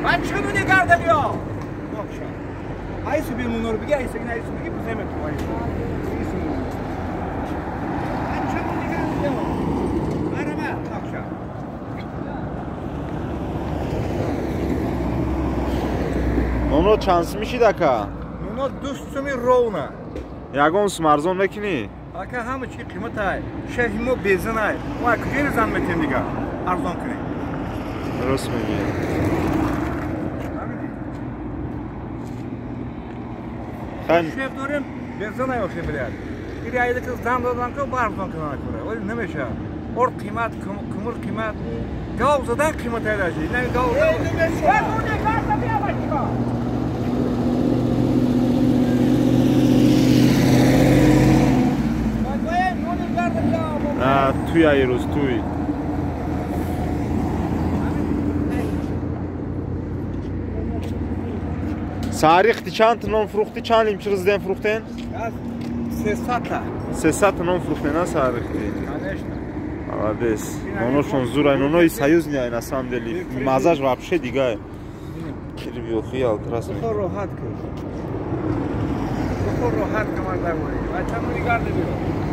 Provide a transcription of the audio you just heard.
Бача нуни гарда биё. Бокша. Айсу би мунор биги, айсу гина айсу биги буземе ту айсу. Айсу. Бача нуни гарда биё. Барама, бокша. Ноно чанд сум мешид ака? Ноно 2 суми ровно. Ягон сум арзон мекунӣ? Ака ҳама чи қимат ай. Шаҳри мо безан ай. Мо куҷо зан метем дига? Арзон кунем. Рост мегӣ. Шеф дорем, безан ай охи блядь. Ири айда ки зан додан ко ба арзон кунан кура. Вали намеша. Ор қимат, кумур қимат. Гав задан қимат ай даже. На гав. Туй ай рӯз туй. Сарихти чанд нон фурӯхтӣ? Чанд лимчи рӯзден фурӯхтен? 300. 300 нон фурӯхтен, а сарихти? Конечно. Молодец. Ноношон зурай, нонои союзный ай на самом деле. Мазаш вообще дигай. Кирбиохи алтрас. Бухор роҳат кун. Бухор роҳат камар дарвори. Бача нуни гарда биё.